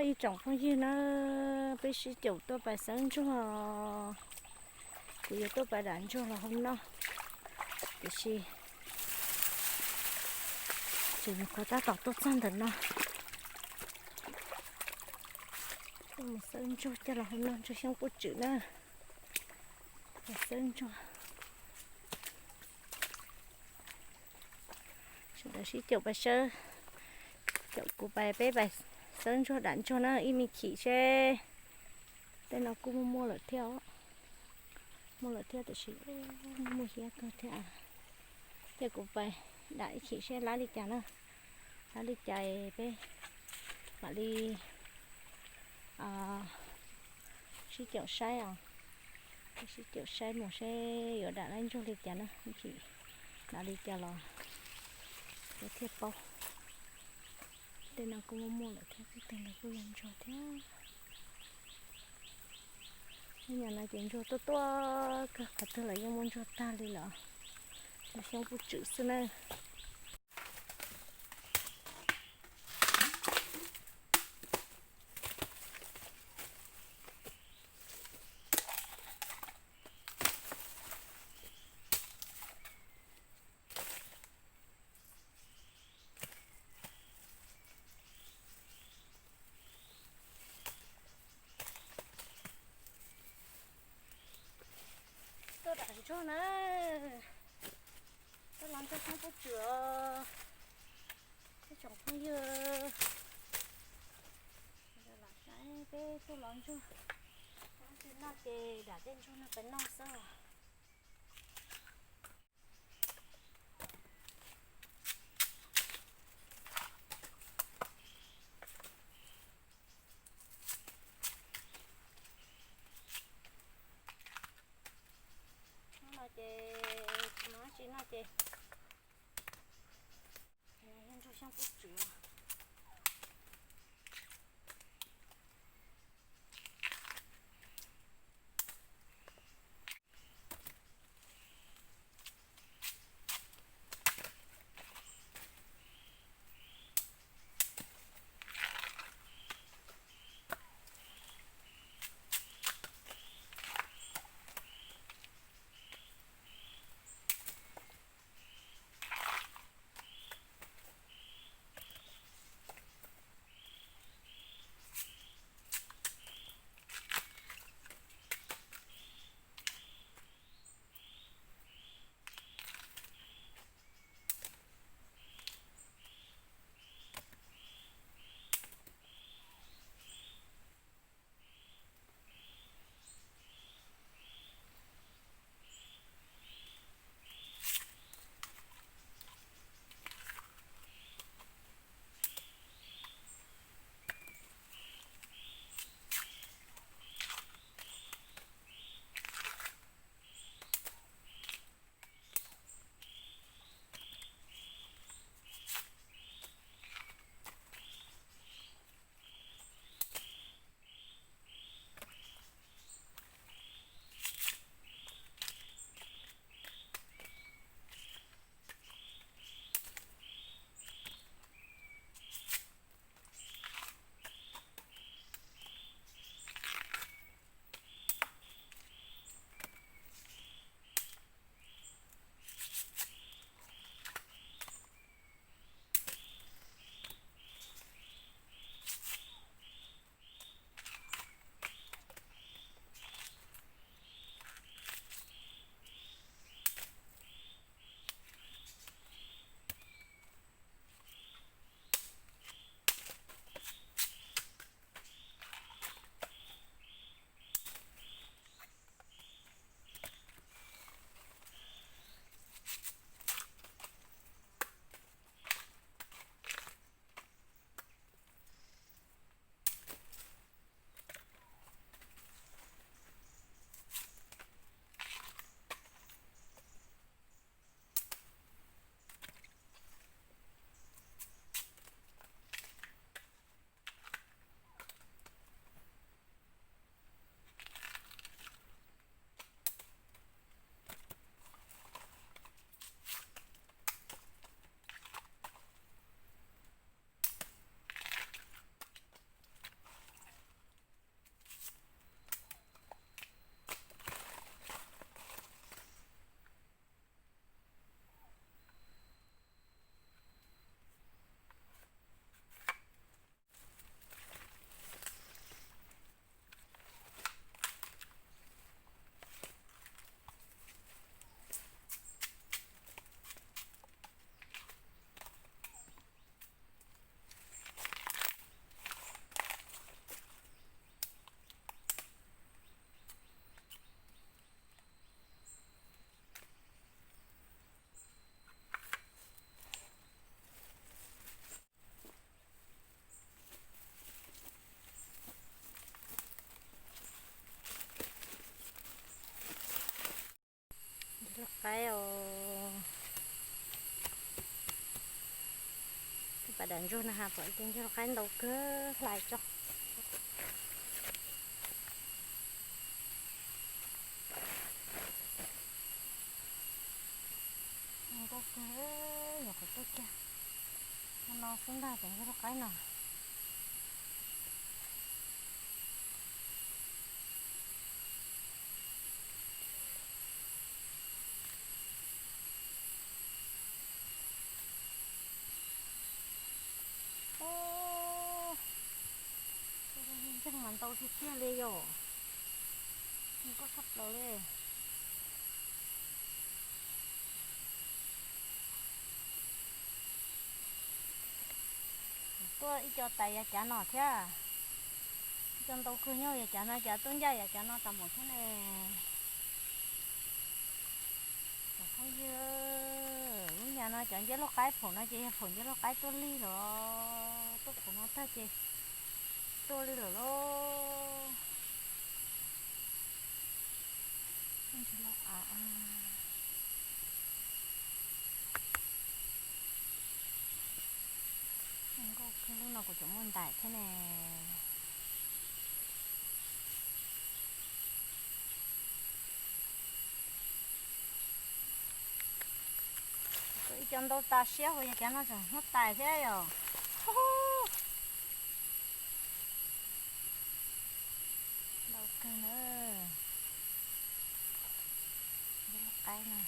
Ib tsoom phooj ywg na, peb sib caum tuaj pais xeeb ntsuag. Kuv yuav tuaj pais dam ntsuag los hauv no, tiam sis tseem nyuam qhuav tab tom tuaj txog ntawm no. Tuaj mus xeeb ntsuag coj los hauv no ntsuag xyoob pub tswm na. Pais xeeb ntsuag. Sawv daws sib caum pais seb, caum kuv pais, peb pais xeeb ntsuag dam ntsuag na, ib me chim seb. Tej no kuj muaj muaj lawm thiab os. Muaj lawm thiab tiam sis muaj hiab kawg thiab. Ces kuv pais dam ib chim seb lab li cas na. Lab li cas peb mam li sib caum saib os. Peb sib caum saib mus seb yuav dam lab ntsuag li cas na, ib chim dam li cas los peb thiaj paub. Tej no kuj muaj muaj lawm thiab, tej no kuj yog ntsuag thiab. Ib nyuag no ces ntsuag tuaj tuaj kawg, qhov twg los yeej muaj ntsuag tag li lawm. Ntsuag xyoob pub tswm xwb na. Tuaj dam ntsuag na, tuaj los ntsuag xyoob pub tswm os. Ib tsoom phooj ywg, los saib peb tuaj los ntsuag. Tab sis no ces dam tej ntsuag no peb noj xwb. Hnub no ces tsis muaj dab tsi noj ces yog ntsuag xyoob pub tswm. Cov ntsuag no ha, pom ib co ntsuag qaib ntau kawg hlais tso. Ntau kawg, nyuam qhuav tuaj kiag no xwb ntag cov ntsuag qaib no. Ntsuag mas ntau tiag tiag li yom. Nkauj tshaj plaws li. Tuaj ib co tais yav cav no thiab. Ib co ntau kawg nyob yav cav no, cas tuaj ncaj yav cav no tas npaum thiab ne. Cov phooj ywg, lub nyam no cov nceb loj qaib phaum no ces yog phaum nceb loj qaib tuaj lig los, tuaj phaum no tag ces tuaj lig lawm lauj. Nkauj kawg, lub no kuv tseem muaj ntais thiab ne. Ib co ntau tas siab, ua yog cov no tseem muaj tais thiab yom. Ntau kawg na. Nceb loj qaib no.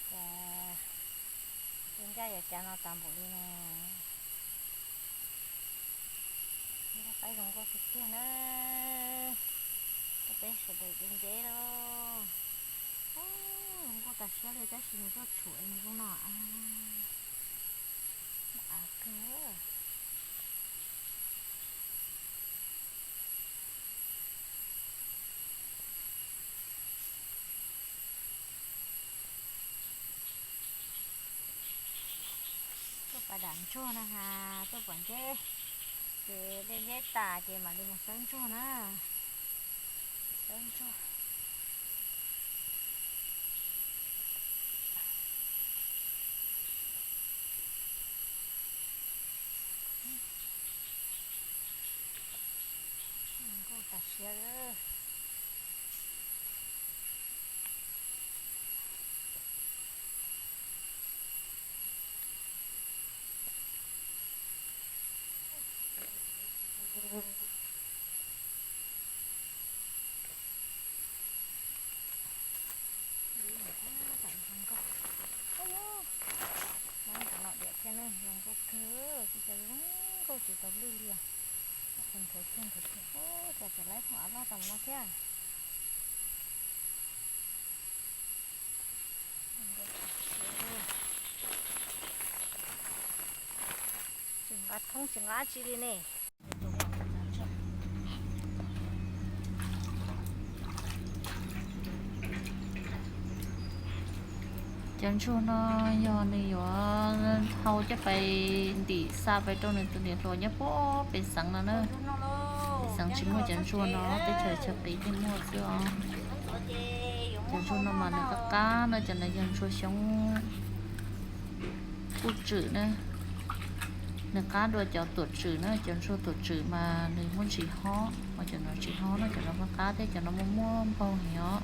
Cas tuaj ncaj yav cav no tas npaum li ne. Nceb loj qaib zoo nkauj tiag tiag na. Tuaj peb sawv daws de nceb lauj. Zoo nkauj tas siab li tab sis nws tuaj tshum es nws zoo no. Av kawg. Tuaj pas dam ntsuag no ha, tuaj pom nceb, ces de nceb tas ces mam li mus xawb ntsuag na. Xawb ntsuag. Nkauj tas siab. Tab tom zoo nkauj. Ub, nab ntawm no diam thiab ne, zoo nkauj kawg, tib co zoo nkauj tsis tau lwj li os. Nthuav kiag nthuav kiag, ub, cas tseem laib thooj av loj tau no thiab. Tsis nqa thoob tsis nqa dab tsi li ne. Cov ntsuag no yog nws yuav hau coj pais ntim xa pais rau nws tus niam hluas nyob puag pem xeev no na. Pem xeev tsis muaj cov ntsuag no, teb chaws chaw qis thiaj muaj xwb os. Cov ntsuag no mas nws qab qab na, cov no yog ntsuag xyoob kuj tswm na. Nws qab dua cov tuam tswm na, cov ntsuag tuam tswm mas nws muaj ntsis hob, ho cov no tsis hob na, cov no qab qab thiab cov no muaj muaj npaug heev os.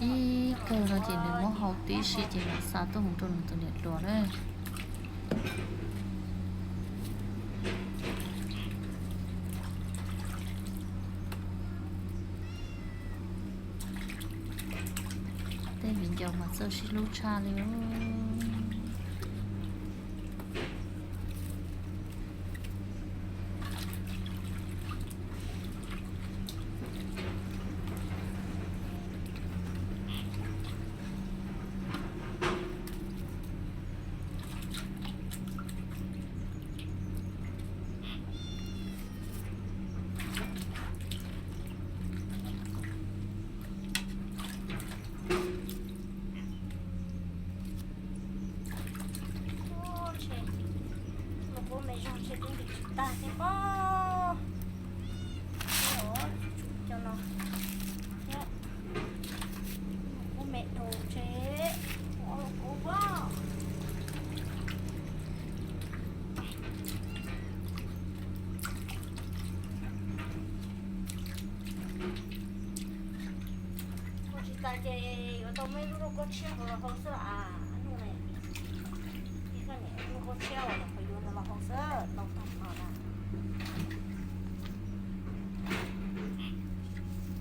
Ib kawg no ces nws muab hau tib si ces nws xa tuaj mus rau nws tus niam hluas na. Tej viv ncaus mas txawj sib hlub tshaj li. Los kuv me zog ntshe twb ntim tsis tag thiab pob. Cov no thiab. Tas ces yuav tau muaj ib lub lauj kaub tshiab hauv los hau xwb as. Hnub no, hnub lauj kaub tshiab uas nyuam qhuav yuav no los hau xwb, tau tag nrho na.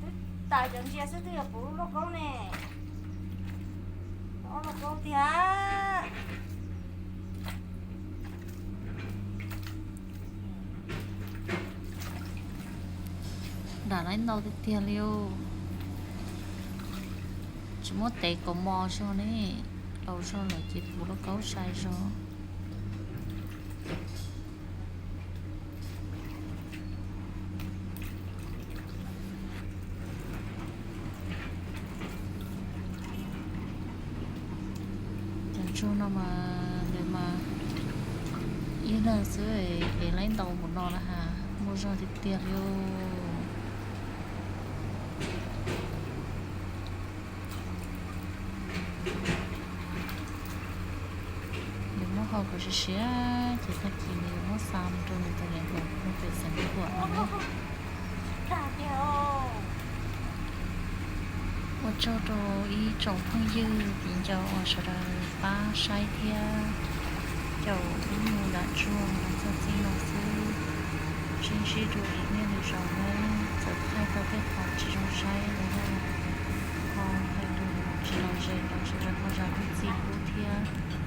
Twb tas cov ntsia xwb twb yuav puv lub lauj kaub ne. Ob lauj kaub tiag. Nram lawv ntau tiag tiag li os. Tsis muab tev kaus mom zog ne, laus zog lawm ces puv lauj kaub sai zog. Cov ntsuag no mas nws mas ib leeg xwb es laib ntau npaum no na has, muaj zog tiag tiag li os. Yuav muab hau kom siav siav ces tag kis nws yuav muab xa mus rau nws tus niam hluas nyob pem Xeev Khuam no na. Ua tsaug rau ib tsoom phooj ywg viv ncaus uas sawv daws pab saib thiab caum wb mus nram ntsuag los txog txij no xwb. Sib ntsib dua ib pliag lwm zaus na, txawm thaij tau tej qhov tsis zoo saib los yog qhov hais lus tsis lom zem los sawv daws ho zam lub txim pub thiab.